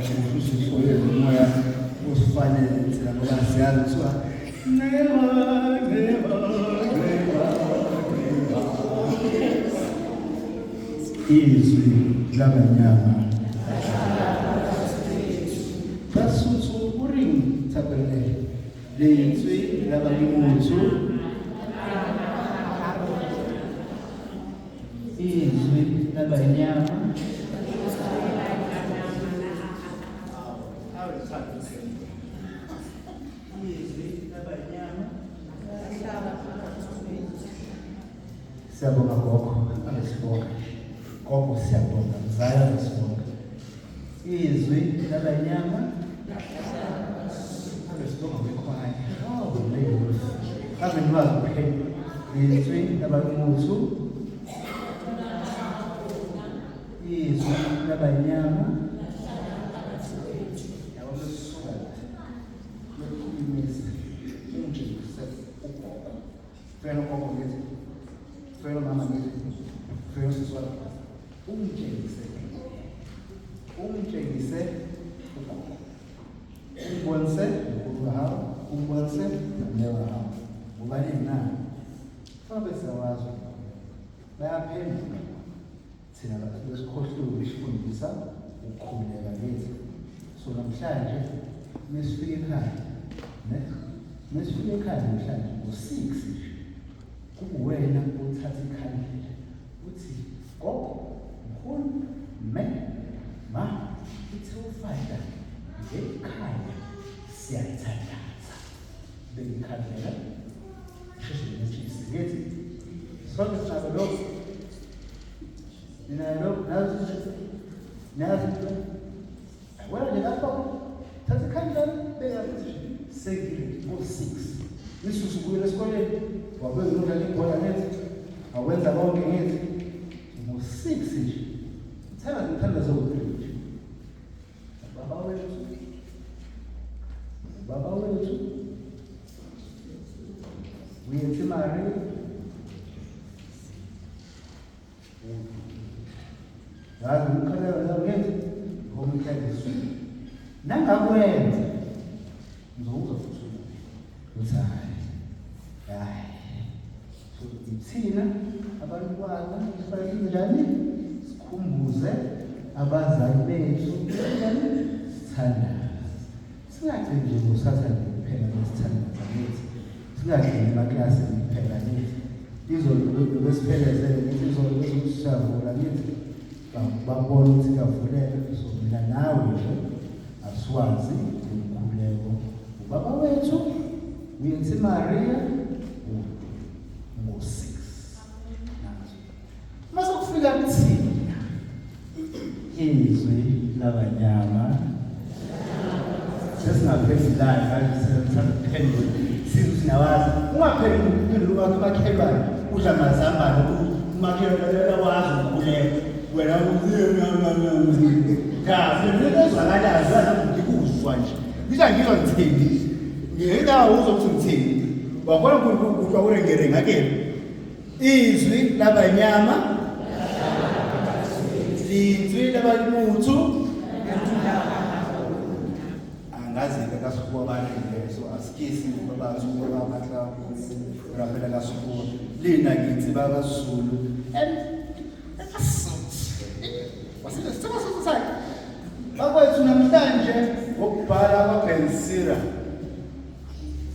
Kahle ususolele umoya usifanele thina ngoba siyazi kuthiwa nceba nceba nceba nceba. Izwi labanyama. Basuthu uring thapelo lentswe la ba le motho izwi labanyama. Izwi labanyama. Siyabonga gogo, angesibonga. Gogo siyabonga, mzala angesibonga. Izwi labanyama. Angesibonga kwekhwaya. Oh, leyo. Ave niwazi ukuphendula. Izwi labamuthu. Izwi labanyama. Yabo mesisuka la. Mephuma ungitshengise ugogo. Fela ugogo ngithi. Fela mama ngithi. Fela usisi wakho. Ungitshengise. Ungitshengise ugogo. Umbonise mkhulu wa hao, umbonise mme wa hao. Ngobani na? Babe siyawazi. Bayaphendula. Thina besikhohliwe ukusifundisa ukukhuleka kithi. So namhlanje mesifika ekhaya, ne? Mesifika ekhaya namhlanje ngo-6 nje. Kuwena uthatha ikhandlela uthi gogo, mkhulu, mme, ma, ithe ufata ngekhaya siyathandaza. Beka ikhandlela, sheshe ngetshisi ngithi sonke sinako lokho. Ninayo lokho, nazi nazi wena nje lapho thatha ikhandlela beka futhi nje sekile ngo-6 isusu ubuyele esikoleni wabuye uzodlala ibhola ngithi wakwenza konke ngithi ngo-6 nje thanda ngithandaze ngo-3 nje. Baba wethu, Baba wethu, uyethi Maria, Yazi umkhalelo la ngithi ngomkhalelo. Nangakwenza ngizokuzwa futhi uthi hayi. Hayi. So ithina abantwana kufanele njani sikhumbuze abazali bethu njani sithandaze. Singagcini nje ngosathane kuphela mesithandaza ngithi. Singagcini emaklasini kuphela ngithi. Izolo besiphelezele ngithi izolo bezokuthi siyavula ngithi. Babona ukuthi kuyavuleka so mina nawe nje asiwazi umkhuleko. Ubaba wethu uyethi Maria ngo-6. Nazo. Mase kufika kuthina izwi labanyama sesingaphendulayo manje sesithanda ukuphendula sizwe singawazi ungaphenduli uphendula umakhe umakhelwane udla amazambane umakhelwane wazi ukukhuleka wena kahle into ezwakalayo wena ngikuzwa nje ngisho ngizwa ngithini ngeke uzwa ukuthi ngithini wakhona uNkulunkulu urengerenga ke Izwi labanyama Linzwi labalibuthu angazi-ke ka sekgowa ba reng so asikisi ba batho ba ba batla go rapela ka sekgowa le nna ke tseba ka Sezulu and bakwethu namhlanje ngokubhala kwaBensira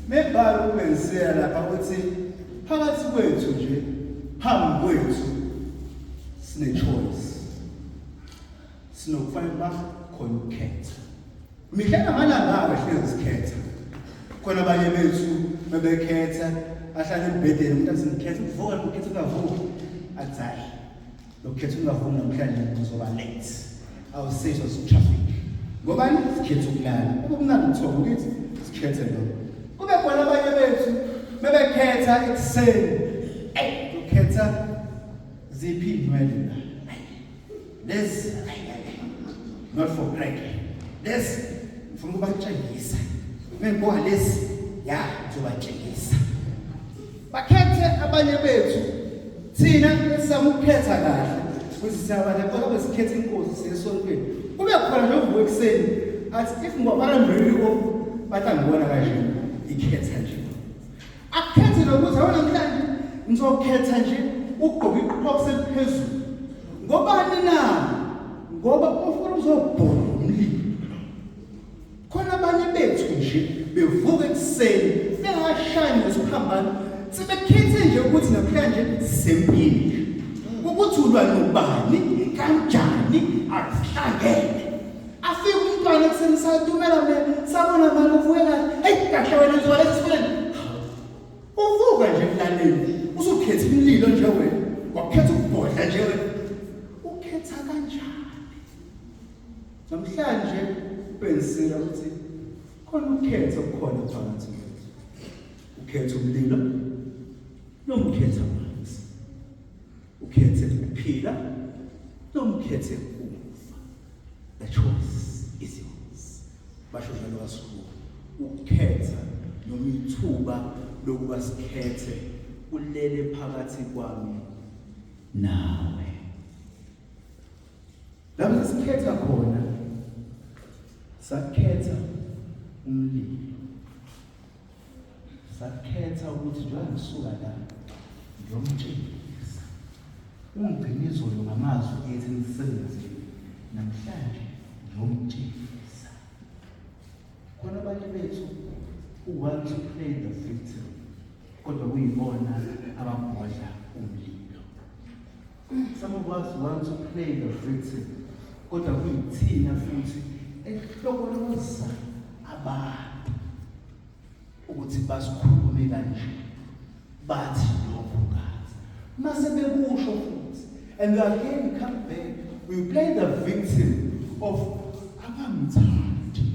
Mebhala uBensira lapha uthi phakathi kwethu nje phambi kwethu sine choice. Sinokufanele uba khona ukukhetha. Mihla namalanga-ke hlezi sikhetha. Khona abanye bethu bebekhetha ahlale embhedeni umuntu athi ngikhetha ukuvuka ngikhetha ukungavuki athi hayi lokukhetha ukungavumi namhlanje ngizoba late awusizwa traffic ngobani sikhetha ukulala kube kumnandi ubuthongo ngithi sikhethe lokho kube khona abanye bethu bebekhetha ekuseni eyi ukhetha ziphi iy'nwele la lezi not for break lezi ngifuna ukubatshengisa mengibuka lezi ya ngizobatshengisa bakhethe abanye bethu thina esizama ukukhetha kahle. Ukuthi siyabadla kodwa besikhetha inkosi siyesontweni. Kube khona nje uvuka ekuseni athi if ngibabala mrili off bathi angibona kanje ikhetha nje. Akukhethe nokuthi awona namhlanje ngizokhetha nje ugqoke iqoqo eliphezulu. Ngobani na? Ngoba ufuna uzobhonga umlilo. Khona abanye bethu nje bevuka ekuseni bengashani nesiphambano sebekhethe nje ukuthi namhlanje sisempini nje. Ukuthi ulwa nobani kanjani akuhlangene. Afike umntwana ekuseni satumela mina sabona mali uvuke kahle. Hey kahle wena ngizoba lesi esikoleni. Uvuka nje ekulaleni usukhetha umlilo nje wena. Wakhetha ukubhodla nje wena. Ukhetha kanjani? Namhlanje uBensira uthi khona ukhetho okukhona phakathi kwethu. Ukhetha umlilo noma ukhetha amanzi. Ukhethe ukuphila noma ukhethe ukufa. The choice is yours. Basho njalo kaSikhulu. Ukukhetha noma ithuba lokuba sikhethe kulele phakathi kwami nawe. Lapho sesikhetha khona sakhetha umlilo. Sakhetha ukuthi njengoba ngisuka la ngiyomtshengisa. Ungigcina izolo ngamazwi ethi emsebenzini namhlanje ngiyomtshengisa. Khona abanye bethu who want to play the victim kodwa kuyibona ababhodla umlilo. Some of us want to play the victim kodwa kuyithina futhi ehlokoloza abantu ukuthi basikhulume kanje bathi lokhu ngathi mase bekusho futhi and again come back we play the victim of abangithandi.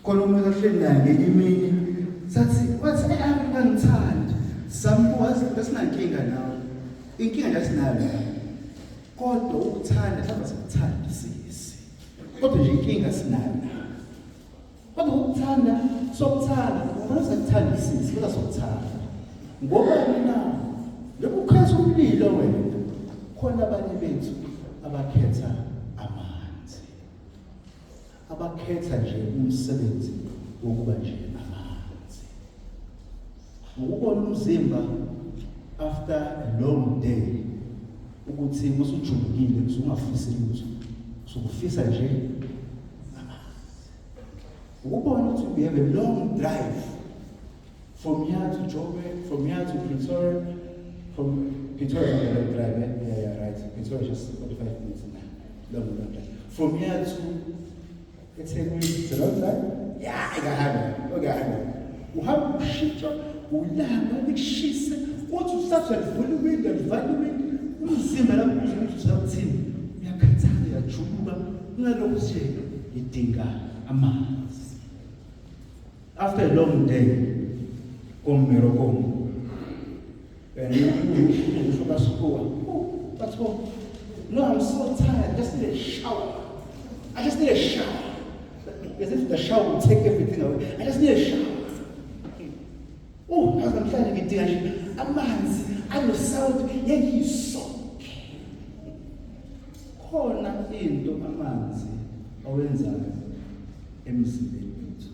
Khona umuntu ahleli naye ngenye imini sathi wathi eh angithandi sambuka besinankinga nawe inkinga nje asinayo nawe kodwa ukuthanda mhlawumbe sikuthanda sisi kodwa nje inkinga sinayo nawe kodwa ukuthanda sokuthanda ngoba sakuthanda sisi kodwa sokuthanda ngoba mina njengoba ukhetha umlilo wena khona abanye bethu abakhetha amanzi abakhetha nje umsebenzi wokuba nje amanzi ngokubona umzimba after a long day ukuthi usujulukile usungafisi lutho usukufisa nje amanzi ukubona ukuthi we have a long drive From here to Joburg, from here to Pretoria, from Pretoria is not a long drive, eh? Yeah, yeah, right. Pretoria is just 45 minutes. Long, long drive. From here to eThekwini, it's a long drive? Yeah, ingahamba, ungahamba. Uhamba ushintsha, ulamba, likushise, uthi usathi uyalivula iwindi, uyaluvala iwindi, umzimba lapho uzwa ukuthi usawuthini, uyakhathala, uyajuluka, unalokhu nje ngidinga amanzi. After a long day kommerekong and usho kaSikhuwa, but oh, no, I'm so tired. I just need a shower. I just need a shower. As if the shower will take everything away. I just need a shower. Oh, yazi namhlanje ngidinga nje amanzi anosawuti yengiyisonke. Khona into amanzi awenzayo emzimbeni wethu.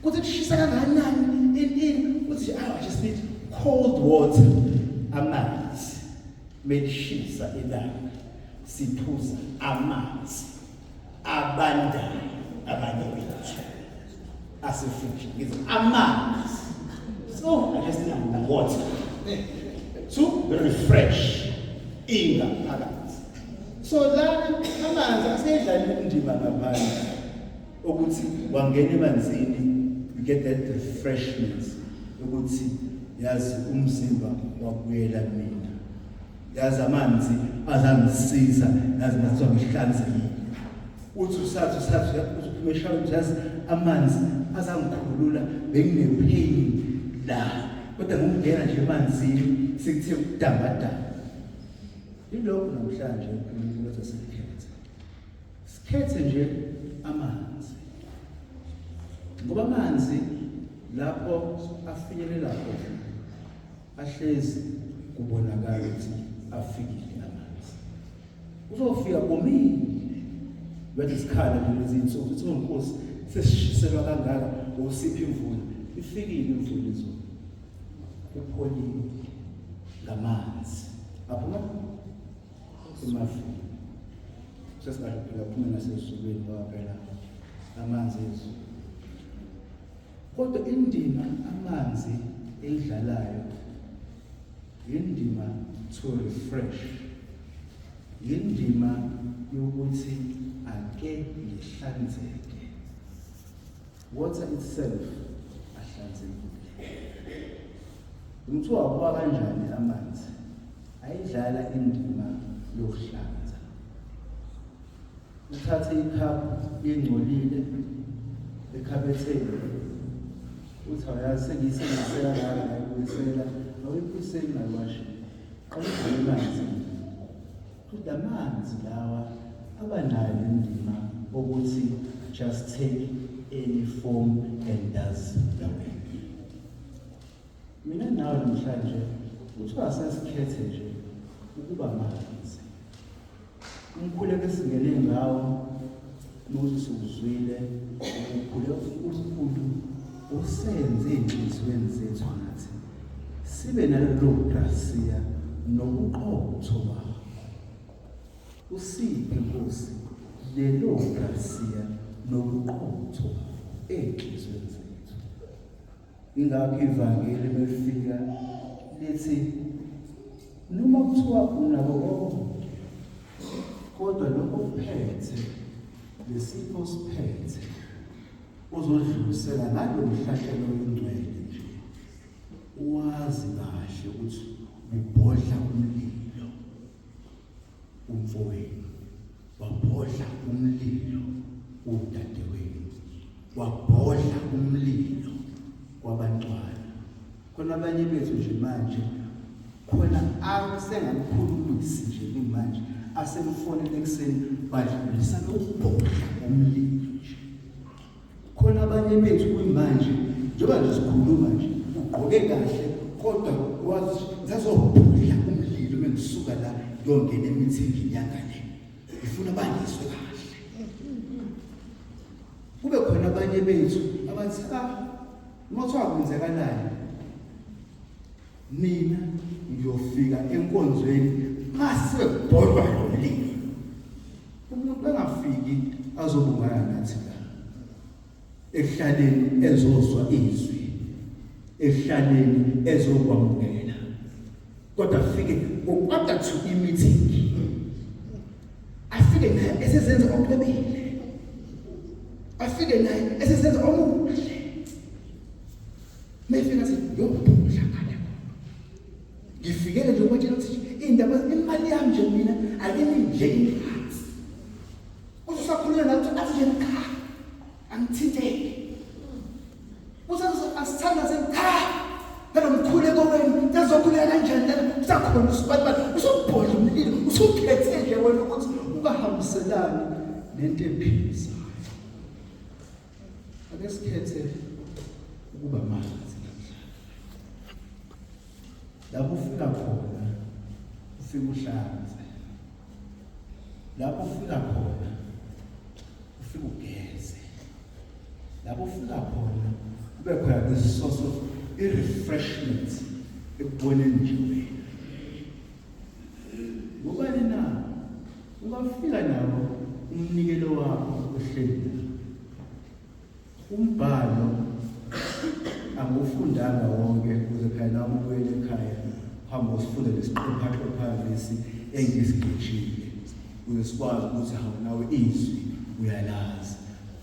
Kuthi kushisa kangakanani in in uthi oh, I just need cold water amanzi melishisa ilanga siphuza amanzi abandayo abanye bethu asifridge ngithi amanzi so I just need water to refresh ingaphakathi so lana amanzi aseyidlalile indima ngaphandle ukuthi wangena emanzini you get that refreshment ukuthi yazi umzimba wabuyela mina yazi amanzi azangisiza yazi ngazizwa ngihlanzekile uthi usathi usathi uphuma eshaweni yazi amanzi azangikhulula bengine-pain la kodwa ngokungena nje emanzini sekuthe ukudambadamba yilokhu namhlanje uNkulunkulu athi sikhethe sikhethe nje amanzi ngoba amanzi lapho afinyelela khona ahlezi kubonakala ukuthi Afikile amanzi. Uzofika komile. Bathi sikhala nje lezi insuku uthi Nkosi sesishiselwa kangaka usiphi imvula. Ifikile imvula izolo. Kupholile ngamanzi. Aphuma emafini. Sesingasho phela aphume nasezulwini ngoba phela amanzi ezulu. Kodwa indima amanzi eyidlalayo yindima to refresh, yindima yokuthi ake ngihlanzeke. Water itself ahlanzekile. Kuthiwa kuba kanjani amanzi ayidlala indima yokuhlanza. Uthathe ikhaphu ingcolile ekhabetheni uthi awuyazi sengiyisebenzise kangaka ngayibuyisela awuyibuyiseli ngayiwashi qala ugcine amanzi futhi amanzi lawa abanayo indima ukuthi just take any form and does the work. Mina nawe namhlanje kuthiwa sesikhethe nje ukuba manzi. Umkhuleko esingene ngawo nokuthi siwuzwile ukukhuleka uNkulunkulu usenze ey'nhliziyweni zethu ngathi sibe nalelo grasiya nobuqotho bakho. Usiphe Nkosi lelo grasiya nobuqotho bakho ey'nhliziyweni zethu. Ingakho ivangeli melifika lithi noma kuthiwa unako konke kodwa lokho kuphethe lesipho siphethe uzodlulisela ngalo mhlahlela oyingcwele nje wazi kahle ukuthi ubhodla umlilo umfowenu wabhodla umlilo udadewenu wabhodla umlilo kwabantwana khona abanye bethu nje manje khona asengamkhulumisi nje kumanje asemfonela ekuseni badlulisa ukubhodla umlilo nje Khona abanye bethu kuyimanje njengoba nje sikhuluma nje ugqoke kahle kodwa wazi ngizobhudla umlilo uma ngisuka la ngiyongena emithingini yangale ngifuna bangizwe kahle kube khona abanye bethu abathi ah uma kuthiwa kwenzekalani mina ngiyofika enkonzweni mase kubhodwa lo mlilo umuntu engafiki azobungana nathi la ekuhlaleni ezozwa izwi ekuhlaleni ezokwamukela kodwa afike ngokwata to i-meeting afike naye esezenza ocebile afike naye esezenza omuhle Mayifika athi ngiyobhudla ngale. Ngifikele nje ubatshela ukuthi indaba imali yami nje mina ake ningidle phansi. Uthi usakhuluma nawe uthi athi nje cha angithinteki. Uthi asithandaze cha nalo mkhuleko wenu ngizokhuleka kanjani lana usakhona usibanibani usubhodla umlilo usukhethe nje wena ukuthi ungahambiselani nento ephilisayo. Ake sikhethe ukuba manzi namhlanje. Lapho ufika khona ufika uhlanze. Lapho ufika khona ufika ugeze. Lapho ufika khona kube khona this source of i-refreshment ekuboneni nje wena. Ngobani na? Ungafika nawo umnikelo wakho ohleli la. Umbhalo angiwufundanga wonke ukuze phela nami ubuyele ekhaya uhambe usifunde lesiqophaqopha lesi engisigejile ukuze sikwazi ukuthi hawu nawe izwi uyalazi.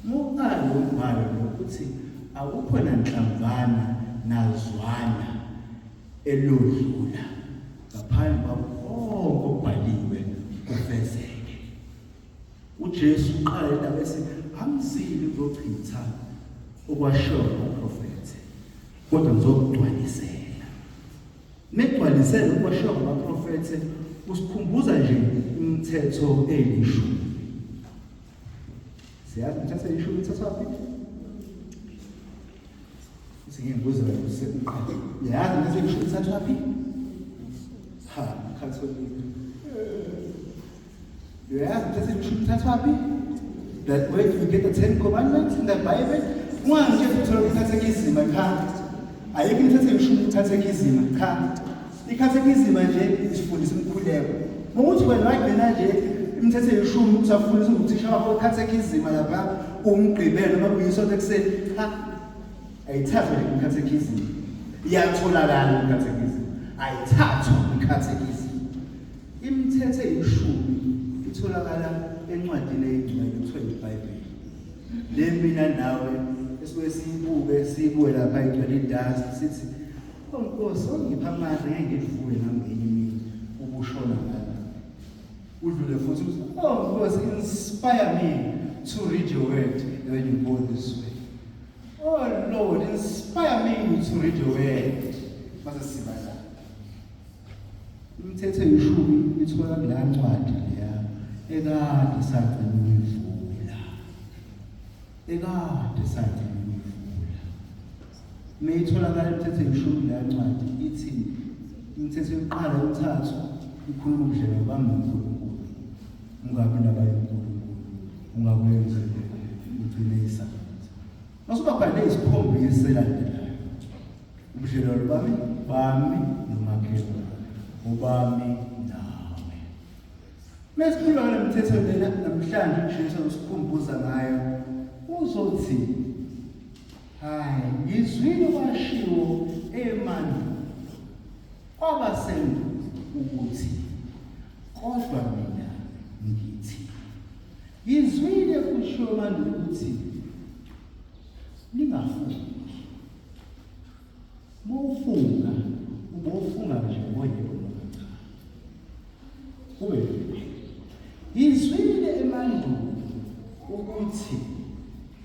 Muqala umbhalo lokuthi akukho nanhlamvana nazwana elodlula ngaphandle kwakho konke okubhaliwe kufezeke. UJesu uqala indaba ethi angizile ukuzochitha okwashiwo ngabaprofethi kodwa ngizokugcwalisela. Megcwalisela okwashiwo ngabaprofethi usikhumbuza nje imithetho eyishumi. Siyazi imithetho eyishumi ithathwaphi? Ithi ngibuza usekuqala. Yazi imithetho eyishumi ithathwaphi? Ha, Catholic. Uyayazi imithetho eyishumi ithathwaphi? That where do you get the Ten Commandments in the Bible? Ungangitsheli uthola kwicathekizima cha. Ayikho imithetho eyishumi kwicathekizima cha. Ikhathekizima nje isifundisa umkhuleko. Ngokuthi wena wagcina nje imithetho eyishumi usafundisa uthisha wakho ikhathekizima lapha umgqibelo noma kuyisonto ekuseni cha. Ayithathwa nje ikhathekizima. Iyatholakala ikhathekizima. Ayithathwa ikhathekizima. Imithetho eyishumi itholakala encwadini eyingcwele kuthiwa iBhayibheli. Le mina nawe esuke siyibuke siyibuke lapha igcwele idust sithi oh Nkosi ongipha amandla ngeke ngidlule nami ngenye imini ubushona ngala. Udlule futhi uthi oh Nkosi inspire me to read your word when you go this way. Oh Lord inspire me to read your word. Mase siba la. Imithetho eyishumi ithola kuleya ncwadi leya ekade sagcina ukuyivula. Ekade sagcina ukuyivula. Meyitholakala imithetho eyishumi kuleya ncwadi ithi imithetho yokuqala emithathu ikhuluma ubudlelwano bami noNkulunkulu. Ungabi nabanye uNkulunkulu, ungakwenzi ugcine isabatha. Masuba khona neyisikhombisa elandelayo. Ubudlelwano bami bami nomakhelwane obami nawe. Mesikhuluma ngale mthetho lena namhlanje uJesu usikhumbuza ngayo uzothi hayi ngizwile kwashiwo emandulo kwabasendulo ukuthi kodwa mina ngithi ngizwile kushiwo emandulo ukuthi ningafungi Mawufunga ubofunga nje ngoyebo noma cha. Kube Ngizwile emandulo ukuthi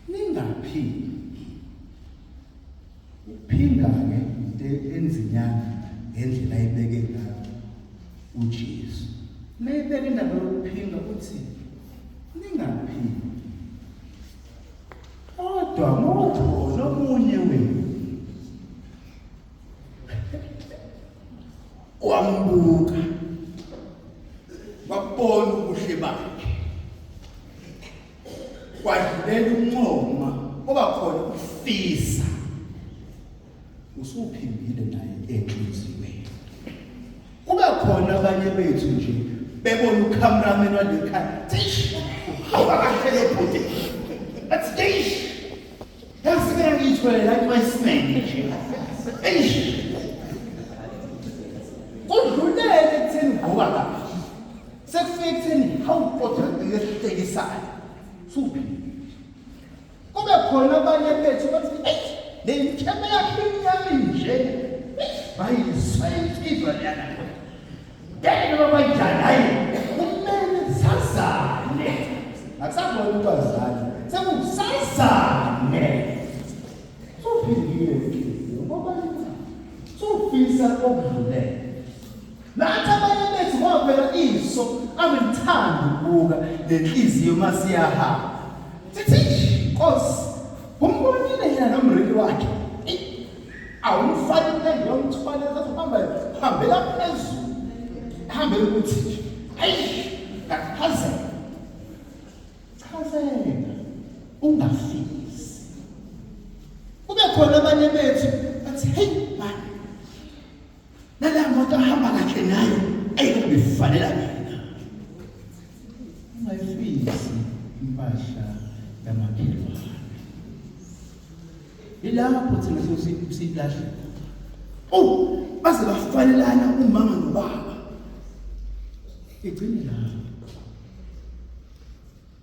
ningaphingi. Ukuphinga-ke into enzinyana ngendlela ayibeke ngayo uJesu. Mayibeka indaba yokuphinga uthi ningaphingi. Kodwa mawuthola omunye wenu wambuka wabona ubuhle bakhe kwadlulela uncoma oba khona ukufisa usuphimbile naye enhliziyweni kube khona abanye bethu nje bebona ucameraman walekhaya tish hamba kahle lo bhuti athi tish yazi ke ngiyithwele la iwayisimene nje eish kudlulele ekutheni ngoba kahle sekufike ekutheni hawu kodwa ngiyehlekisayo suphi Kube khona abanye bethu bathi eyi le mkheme yakhe imnyama nje bayizwa insizwa leyana ndoda ngeke noma banjani hayi kumele sazane akusabona ukuthi azane sekusazane suphilile inhliziyo ngoba sufisa okudlulele Nathi abanye bethu ngoba phela iso angithandi ukubuka nenhliziyo masiyahamba. Sithi Nkosi, umbonile yena nomreli wakhe. Awumfanele ngiyomthwala sathi hamba hambela phezulu. Hambela ukuthi nje. Ayi, ngachazela. Chazela. Ungafisi. Kube khona abanye bethu bathi hey man Nala moto ahamba kahle nayo ayikubifanela mina. Ungayifisi impahla yamakhelwane. Ilapho thina silahle. Oh, baze bafanelana umama nobaba. Igcine lapho.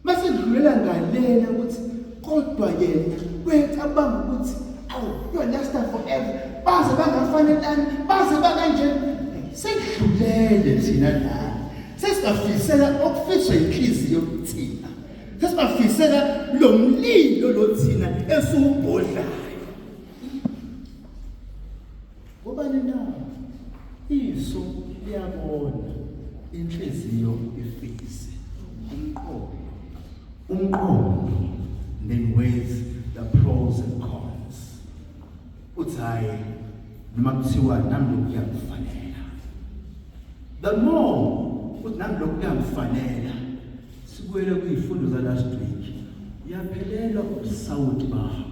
Mase dlulela ngalena ukuthi kodwa yena uyacabanga ukuthi awu you last forever baze bangafanelani baze bakanje sekudlulele thina nani sesibafisela okufiswa inhliziyo kuthina sesibafisela lo mlilo lo thina esiwubhodlayo Ngobani na? Iso liyabona, inhliziyo ifise. Umqondo. Umqondo then weighs the pros and cons. Uthi hayi noma kuthiwa nami lokhu kuyangifanela. The more ukuthi nami lokhu kuyangifanela, sibuyele kwizifundo za last week, uyaphelelwa ubusawoti bakho.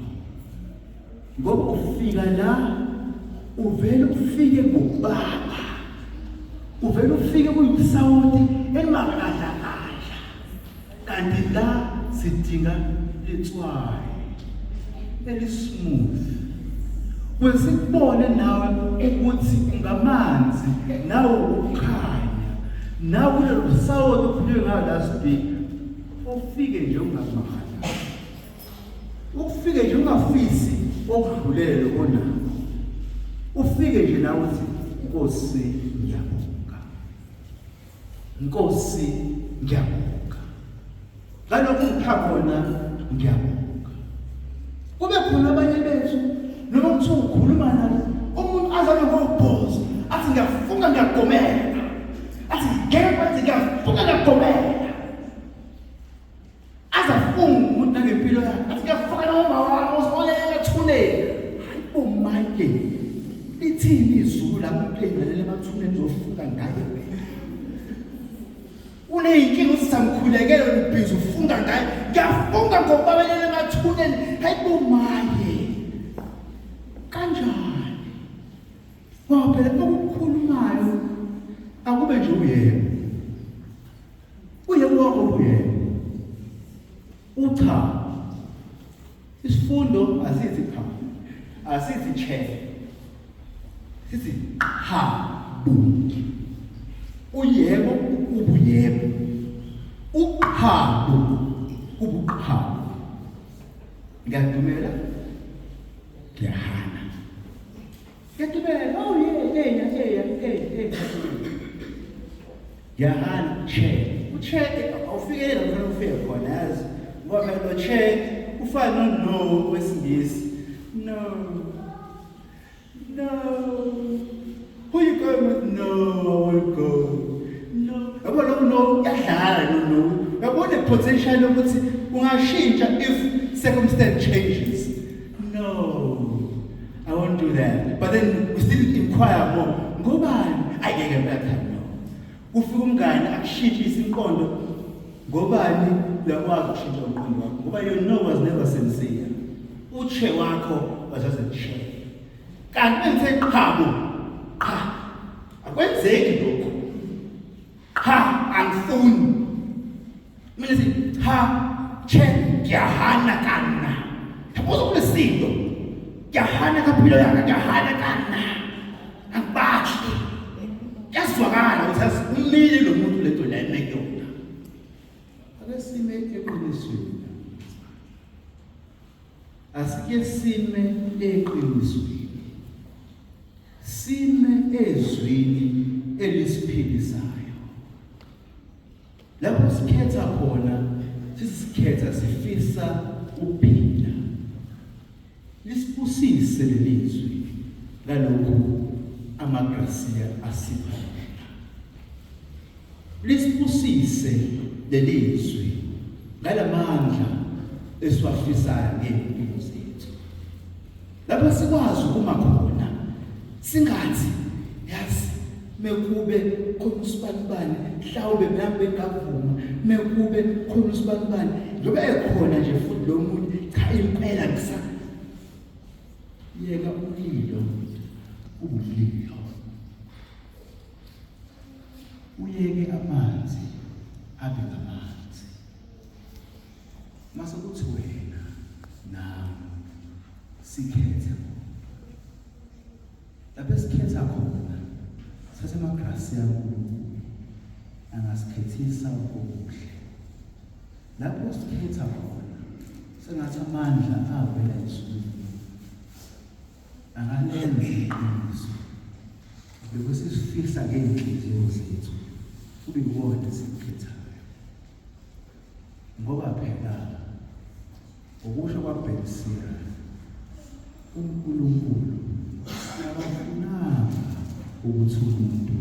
Ngoba ufika la uvele ufike ngokubaba, uvele ufike kuyibusawoti elimakadla kadla, kanti la sidinga litswayi elismooth. Kwesikubone nawe ukuthi ungamanzi nawe ukukhanya nawe kulolu sawoti okhulunywe ngayo last week, ufike nje ungamali, ufike nje ungafisi okudlulele onakho, ufike nje nawe uthi Nkosi ngiyabonga, Nkosi ngiyabonga ngalokhu ngipha khona, ngiyabonga. Kube khona abanye bethu noma kuthiwa ukhuluma nabo, umuntu azame ngobhozo athi ngiyafunga ngiyagomela, athi ngeke kwenze, ngiyafunga ngiyagomela, azafunga umuntu nangempilo yakhe, athi ngiyafunga noma wami olele emathuneni. Hayi bo manje, lithini izulu lapho umuntu eyingalele emathuneni uzofunga ngaye wena? Uneyinkinga uthi samkhulekele, ubhizi ufunga ngaye, ngiyafunga ngobabelela emathuneni. Hayi bo maye, kanjani? Ngoba phela okukhulumayo akube nje uyebo, uyebo wakho uyebo, ucha. Isifundo asithi cha, asithi che, sithi ha bu. Uyebo ubuyebo, uqhabo ubuqhabo. Ngiyadumela, ngiyahana, ngiyadumela. Oh yeah, yeah, yeah, yeah, yeah, ngiyahana. Che, uche awufikele la kufanele ufike khona, yazi, ngoba phela lo che ufana no wesingisi. No, no, who you going with? No, I won't go. No, yabo lo no yadlala lo no, yabona potential yokuthi ungashintsha if circumstance changes. No, I won't do that. But then we still inquire more, ngobani? Ayeke phela, no. Ufika umngane akushintshise inqondo. Ngobani? Uyakwazi ukushintsha umqondo wakho ngoba your no was never sincere, uche wakho was just a che. Kanti bengithe qhabo, qha, akwenzeki lokho, qha, angifuni mina, sithi cha, che, ngiyahana kana, yabo, kunesinto, ngiyahana kaphilo yaka, ngiyahana kana, angibahle. Kuyazwakala ukuthi yazi umile lo muntu lento la eme kuyona. Ake sime eqinisweni, asike sime eqinisweni, sime ezwini elisiphilisayo. Lapho sikhetha khona, sisikhetha sifisa ukuphila. Lisibusise lelizwi ngalokhu amagrasia asipha lona, lisibusise lelizwi ngalamandla esiwafisayo ngempilo zethu, lapho sikwazi ukuma khona singathi yazi mekube khona usibanibani mhlawumbe nami bengavuma, mekube khona usibanibani njengoba ekhona nje futhi lo munye, cha, impela ngisa yeka umlilo ubulilo, uyeke amanzi abe ngamanzi. Mase kuthi wena nami sikhethe lapho esikhetha khona, sithathe amagrasi kaNkulunkulu angasikhethisa okuhle. Lapho sikhetha khona, sengathi amandla avela ezulwini angalenza iqiniso lokho sisifisa ngey'nhliziyo zethu kube iwona esikukhethayo, ngoba phela ngokusho kwaBensira, uNkulunkulu akafunanga ukuthi umuntu